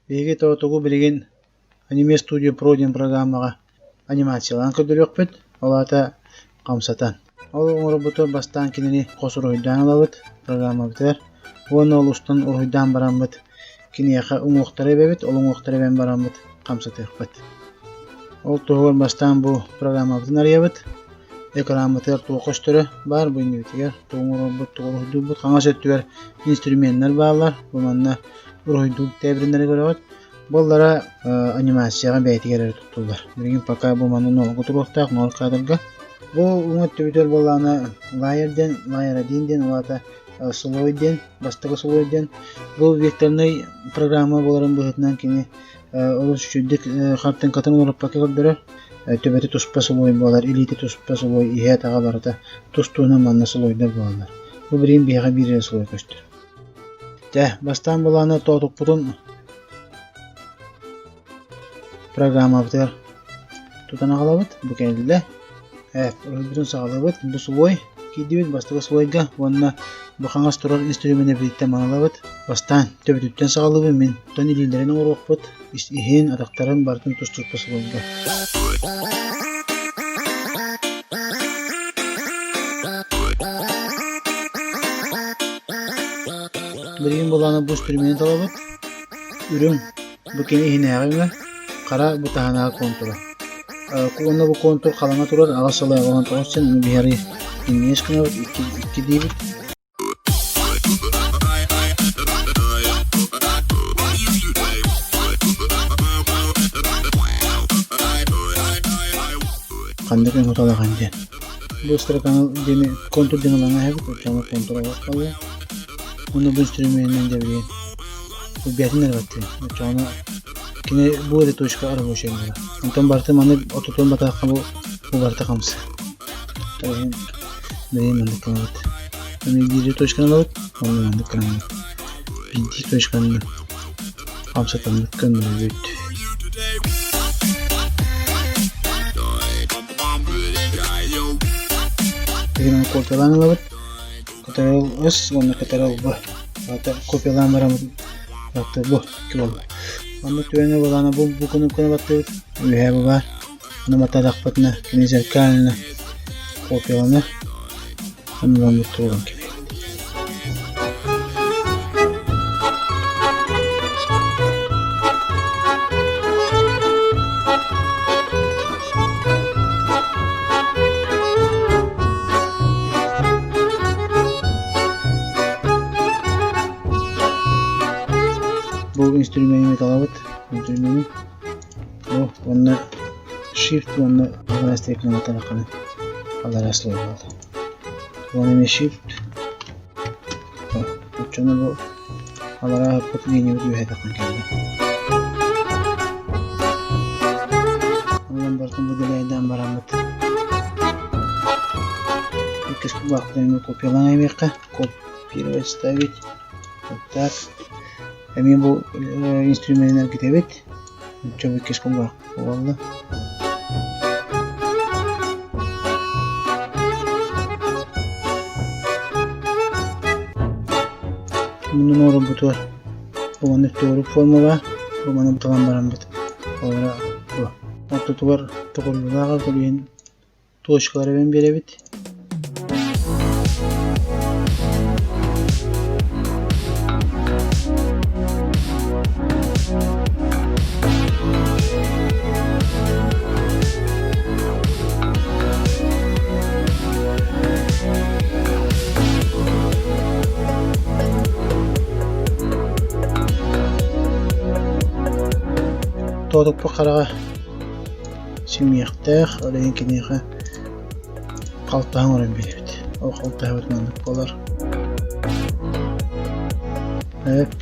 Биһиги тоотугу билигин Anime Studio Pro диэн программаҕа анимациялаан көрдөрүөхпүт, ол аата хамсатан. Ол оҥорбуту бастаан кинини хос уруһуйдаан ылабыт программабытыгар уонна ол устун уруһуйдаан бараммыт киниэхэ уҥуохтары эбэбит, ол уҥуохтары эбэн бараммыт хамсатыахпыт. Ол туһугар бастаан бу программабытын арыйабыт. Экранмытыгар туох көстөрө баар бу иннибитигэр тугу оҥорорбут, тугу уруһуйдуурбут. Хаҥас өттүгэр инструменнар бааллар. Бу манна уруһуйдуур тээбириннэри көрөҕүт. Буоллара анимацияҕа бэйэтигэр эрэ туттуллар. Билигин пока бу манна нолго туруохтаах, ноль кадрга. Бу уҥа өттүбүтүгэр буоллаҕына лайер диэн, лайер один диэн, ол аата слой диэн, бастакы слой диэн. Бу векторнай программа буоларын быһыытынан кини олус үчүгэйдик хартыынкатын уларыппакка көрдөрөр. Төбөтө туспа слой буолар, илиитэ туспа слой, иһэ-атаҕа барыта тус-туһунан манна слойдар буолаллар. Бу билигин биһиэхэ биир эрэ слой көстөр. Дьэ, бастаан былааны тоотукпутун программабытыгар тутан аҕалабыт. Бу кэллэ. Уруһуйбутун саҕалыыбыт. Бу слой киирдибит бастакы слойга уонна бу хаҥас турар инструменэбититтэн маналабыт. Бастаан төбөтүттэн саҕалыыбын мин. Оттон илиилэрин оҥоруохпут. Иһин, атахтарын барытын тус-туспа слойга. Билигин былаана бу инструмент талабыт. Үрүҥ бу кини иһинээҕи өҥө, хара бу таһынааҕы контура. Уонна бу контур халаҥа турар аҕыс сыл 19 син ону биһиэри инниэс гынабыт, икки диибит. Ханнык өҥө талаҕын диэн. Бу строканы диэни контур диэн ылан эһэбит, оччоҕуна контур олох хаалла. Уонна бу инструменынан дьэбириэн Үргээтин эрэ баттыыр. Оччоҕуна кини бу эрэ точка рабочай буолар. Онтон барыта маны отутун батаахха бу бу барыта хамсыыр. Ол иһин билигин маннык гынабыт. Аны биирдии точканы ылабыт, уонна маннык гынабыт. Биирдии точканы хамсатаммыт көннөрөбүт. Билигин копиялаан ылабыт. Кытарыл С уонна кытарыл Б. Аата копиялаан бараммыт бу буолла. Онно түгэҥҥэ былаана бу бу кнопканы баттыыбыт. Үөһээ бу баар. Ону матаатахпытына кини зеркально копияланар. Онно туругун кэбиһэбит. Бу инструмены талабыт. Инструмени. Бу уонна Shift уонна аллараа стрелканы тарахханы аллараа слой буолла. Уонна эмиэ Shift. Оччону бу аллараа ыппыт линиябыт үөһэ таххан кэллэ. Онон барытын бу дэлэйдээн бараммыт. Иккис кулгаахпытын эмиэ копиялаан эмиэххэ. Копировать ставить. Вот так. Эмиэ бу инструменынан китэбит. Оччо иккис кулгаах буолла. Муннун оҥорорбутугар бу маннык туорук формула, бу маны талан бараммыт олоро бу ортотугар тоҕуруйуулаах эбит, ол иһин точкалары эбэн биэрэбит. Тоотукпут хараҕа симиэхтээх, ол иһин киниэхэ халтаһа оҥорон биэрэбит. Ол халтаһабыт маннык буолар.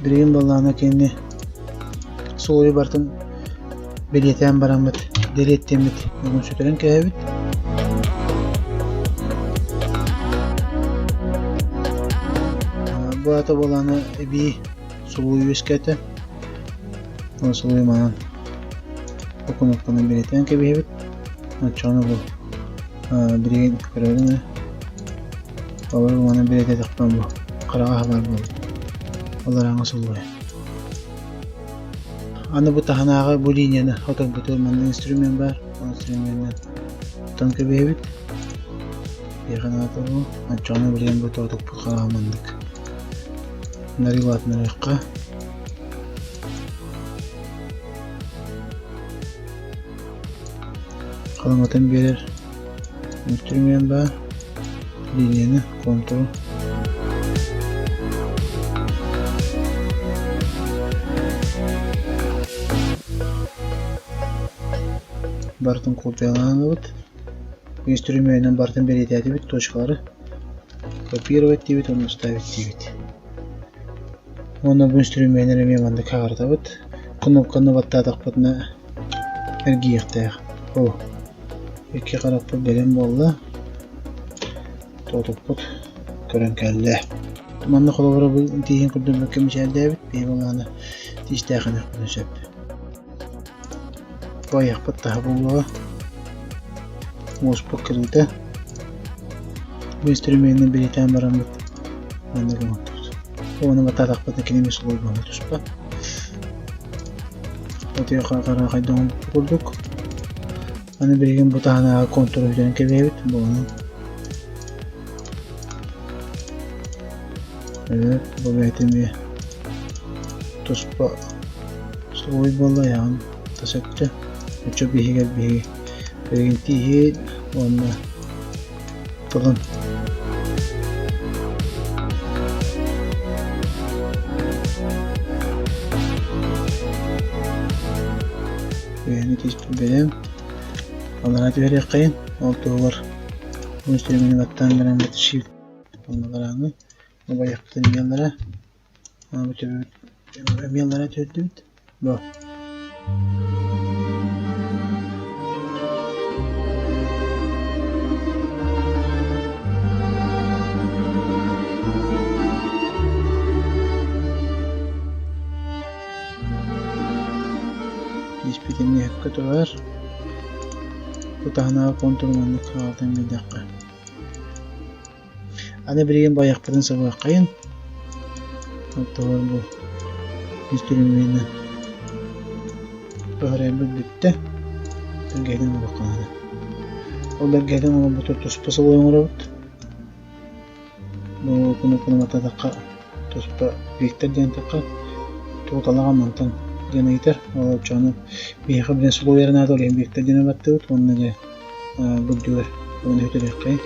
Билигин буоллаҕына кинини суолу барытын бэлиэтээн бараммыт, дэлиэттэммит бүгүн сүтэрэн кээһэбит. Бу аата буолааны эбии сулуу үөскээтэ. Ол сулуу манан бу кнопканы бэлиэтээн кэбиһэбит. Оччоҕуна бу билигин көрөбүн ээ. Олору манан бэлиэтэтэхпинэ бу хараҕа аһыллар буолла. Ол араҥа сулуйа. Аны бу таһынааҕы бу линияны оторбутугар манна инструмент баар. Ол инструменынан тутан кэбиһэбит. Биһиэхэ наада бу. Оччоҕуна билигин бу тоотукпут хараҕа маннык. Нарыылаатынарыахха. Халыҥатан биэрэр инструмент баар. Линияны, контуру. Барытын копиялаан ылабыт. Инструменынан барытын бэлиэтээтибит точкалары. Копировать диибит уонна ставить диибит. Уонна бу инструменнар эмиэ маннык хаҕартабыт. Кнопканы баттаатахпытына эргийиэхтээх. О, икки харахпыт бэлэм буолла. Тоотуппут көрөн кэллэ. Манна холобура бу тииһин курдук бэккэ мичээрдээбит, биһи былаана тиистээх ынахпытын сөп. Бу айахпыт таһа буолуоҕа. Мууспут кырыыта. Бу инструмены бэлиэтээн бараммыт маннык оҥортубут. Уонна батаатахпытына кини эмиэ сулуйбаҕа туспа. Отуйа хара хайдах курдук. Аны билигин бу таһынааҕы контур бүтэрэн кэбиһэбит буолан. Бу бэйэтэ эмиэ туспа слой буолла айаҕын тас өттө. Оччо биһигэр биһиги билигин тииһин уонна тылын. Үөһэни тииспит бэлэм. Аллараа түһэриэххэйин, ол туһугар бу инструмени баттаан баран shift оннуларааҥы убайахпытын эмиэ эмиэ аллара түһэрдибит. Бу. Испит эмиэ сөпкө турар. Бу таһынааҕы контурун маннык хаалтан биэрдэххэ. Аны билигин байахпытын сабыаххайын. Оттон бу инструмена баһарайбыт бүттэ. Бэргэһэтин оҥоруохха наада. Ол бэргэһэтин оҥорбуту туспа сылы оҥоробут. Бу кнопканы баттатахха туспа Виктор диэн тахха тугуталаҕа мантан диэн ыйытар. Ол оччоҕуна биһиэхэ билэн сулуйар наада, ол иһин Виктор диэн баттыбыт уонна дьэ бурдугар уонна үтүрүөххэй.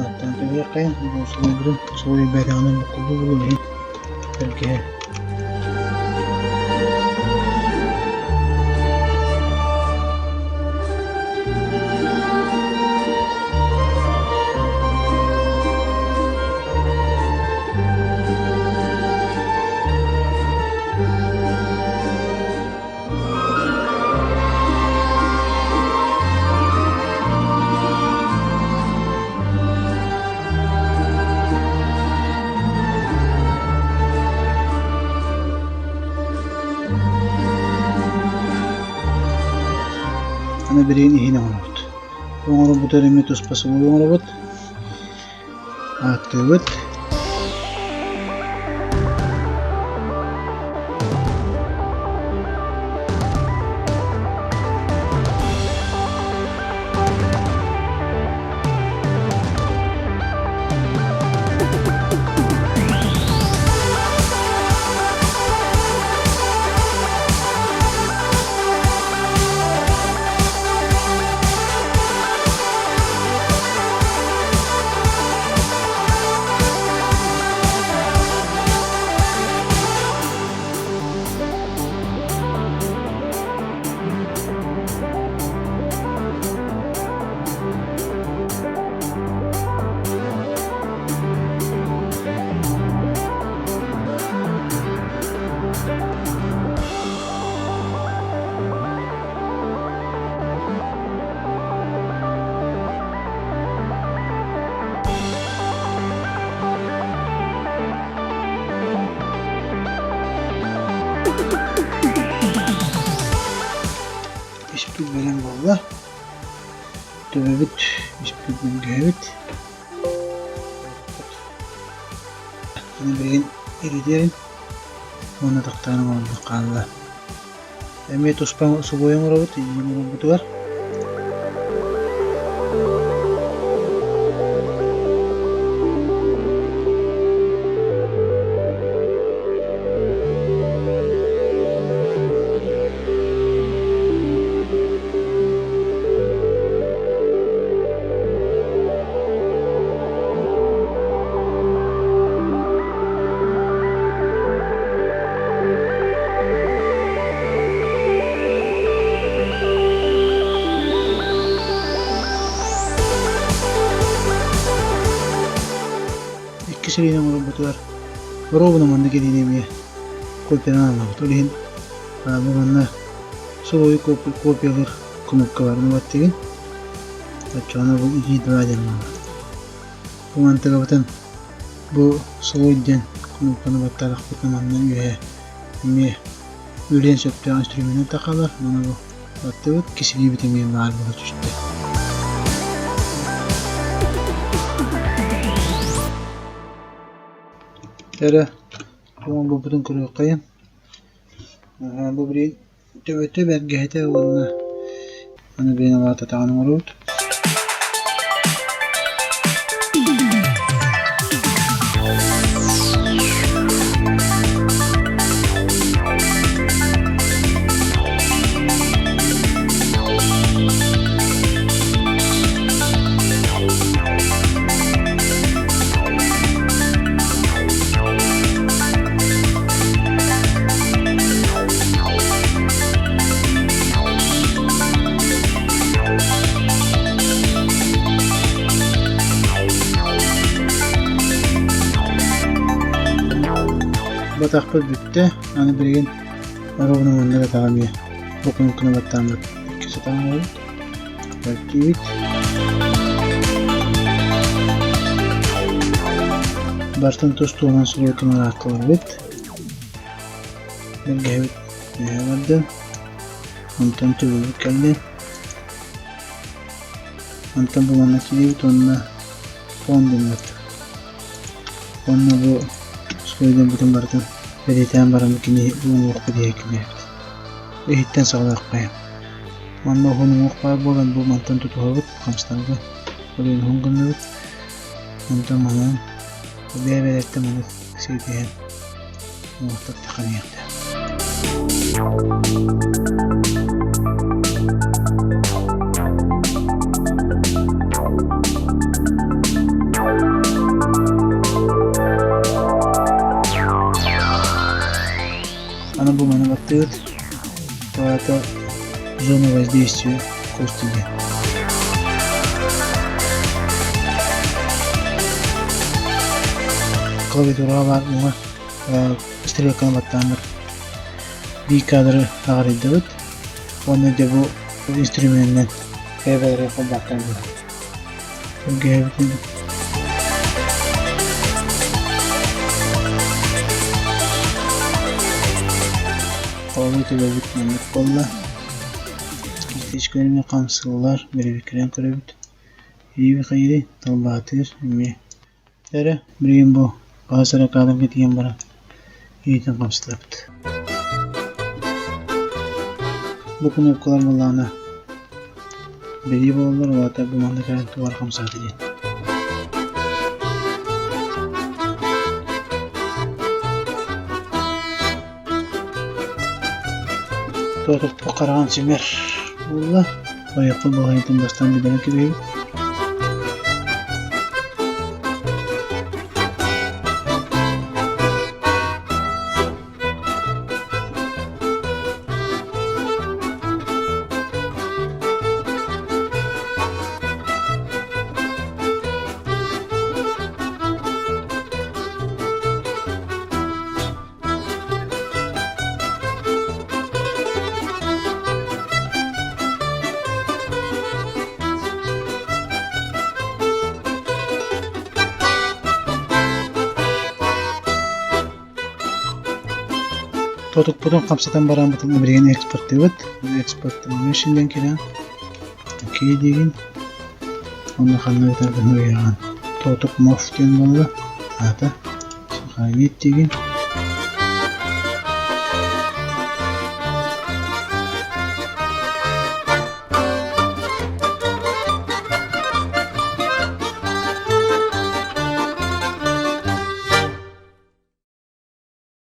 Аттан түһүөххэйин, бу сылайбытын сылайбатаҕынан буккуллуу булуо иһин бэргэһэ. Аны билигин иһин оҥоробут. Оҥоробутугар эмиэ туспа сылы оҥоробут. Ааттыыбыт. Испит бэлгэһэбит. Аны билигин иридиэрин уонна тохтоон оҥорбут хаалла. Эмиэ туспа субуйа оҥоробут, илии оҥорбутугар. Иккис илиини оҥорорбутугар боруобуна маннык илиини эмиэ копиянан аналабыт. Ол иһин бу манна Сулуйу копиялыыр кнопкаларын баттыгын. Оччоҕуна бу илии два диэн буолар. Бу мантыгабытын бу слой диэн кнопканы баттаатахпытына манна үөһэ эмиэ үлүөн сөптөөх инструмент тахалар. Маны бу баттыбыт, кисилиибит эмиэ баар буола түстэ. Эрэ оҥорбуппутун көрүөххэйин. Бу билигин төбөтө бэргэһэтэ уонна аны билигин улаататаҕын оҥоробут. Батахпыт бүттэ, аны билигин оруобуна маннык атаҕа эмиэ бу кнопканы баттааммыт икки сатаан оҥоробут. Бэртиибит. Бартын тус-туһунан суруйканан аатталарбыт. Бэргэһэбит үөһэ барда. Онтон төбөбүт кэллэ. Онтон бу манна киирбит уонна фон дэммит. Уонна бу суруйдарбытын барытын бэлиэтээн баран кини уҥуохпут иһэ килиэбит. Иһиттэн саҕалыаххайын. Манна уһун уҥуох баар буолан бу мантан тутуһабыт, хамсанарга олуйан уһун гынныбыт. Онтон манан бэйэ-бэйэлэриттэн маннык сиэтиһэн уҥуохтар таххан иһиэхтээх. Аны бу маны баттыгыт Аата зона воздействия кости диэн. Клавиатураҕа баар уҥа стрелканы баттааммыт биир кадры аҕарыйдыбыт уонна дьэ бу инструменынан бэйэ-бэйэлэрин холбоохтоон биэрэбит. Сэргээбитин Холобур төбөбүт маннык буолла. Кистичкэлэрин хамсыыллар, бэрэбиэркэлээн көрөбүт. Ириби-хайыри талбаатыыр эмиэ. Эрэ, билигин бу хаһыс эрэ кадрга тиийэн баран иитин хамсатабыт. Бу кнопкалар буоллаҕына бэлиэ буолаллар, ол аата бу манна кэлэн тугу эрэ хамсаата диэн. Тоотоппо хараҕын симэр буолла. Ойоххо балаһыйатын бастаан билэрин кэбиһэбит. Тотукпутун хамсатан бараммытын билигин экспортыыбыт. Экспорт машиннан кэлэн окей диигин. Уонна ханна ыытаргын ыйаҕын. Тотук мов диэн буолла. Аата сохранить диигин.